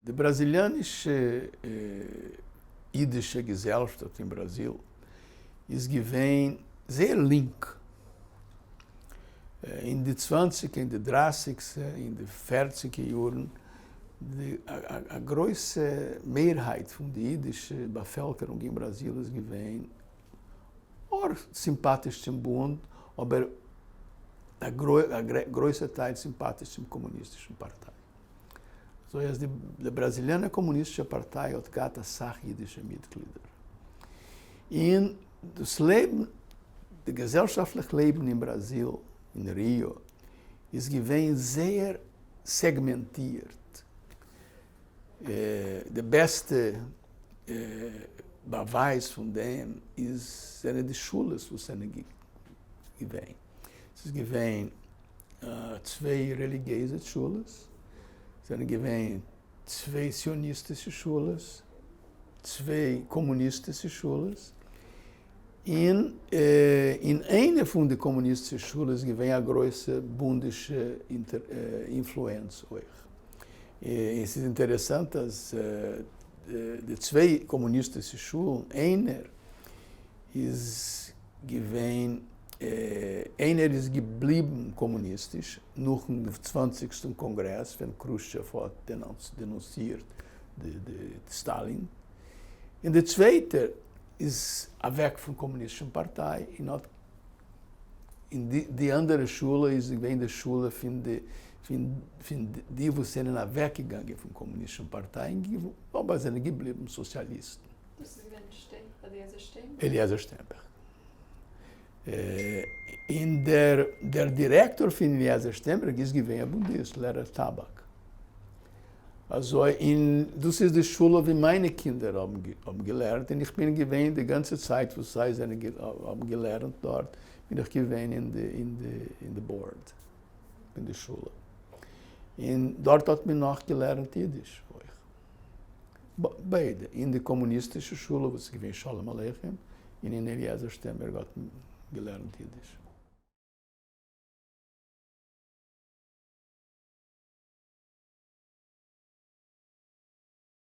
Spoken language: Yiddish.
די בראזיליאנישע אידישע געזעלשאפט אין בראזיל איז געווען זייער לינק אין די צוואנציגע, אין די דרייסיגסע, אין די פערציגע יארן, די א גרויסע מערהייט פון די אידישע באפעלקערונג אין בראזיל איז געווען אר סימפאטיש צום בונד, אבער א גרויסע טייל סימפאטיש צום קאמוניסטישן פארטיי. אזוי אז די בראזיליאנער קאמוניסטישע פארטיי האט געהאט אסאך אידישע מיטגלידער. און דאס לעבן, די געזעלשאפטליך לעבן אין בראזיל, אין ריאו, איז געווען זייער סעגמענטירט. די בעסטע באווייז פון דעם איז זענען די שולעס וואס זענען געווען. ס'איז געווען צוויי רעליגיעזע שולעס, זענען געווען צוויי ציוניסטישע שולעס, צוויי קאמוניסטישע שולעס, און אין איינע פון די קאמוניסטישע שולעס איז געווען א גרויסע בונדישע אינפלוענץ אויך. און ס'איז אינטערעסאנט אז די צוויי קאמוניסטישע שולן, איינער איז געווען, איינער איז געבליבן קאמוניסטיש נאכן צוואנציגסטן קאנגרעס ווען קרושטשעוו האט דענאנסירט סטאלין, און די צווייטע איז אוועק פון קאמוניסטישן פארטיי און האט, און די אנדערע שולע איז געווען די שולע פון די פון די וואס זענען אוועקגעגאנגען פון קאמוניסטישן פארטיי אבער זענען געבליבן סאציאליסטן. דאס איז געווען אליעזר שטערנבערג? אליעזר שטערנבערג. און דער דער דירעקטאר פון אליעזר שטערנבערג איז געווען א בונדיסט, לערער טאבאק. אזוי, און דאס איז די שולע ווי מיינע קינדער האבן האבן געלערנט, און איך בין געווען די גאנצע צייט וואס זיי זענען האבן געלערנט דארט, בין איך געווען אין די אין די אין די board פון די שולע. און דארט האט מען נאך געלערנט אידיש אויך. ביידע, אין די קאמוניסטישע שולע וואס איז געווען שלום עליכם, און אין אליעזר שטערנבערג האט מען געלערנט אידיש.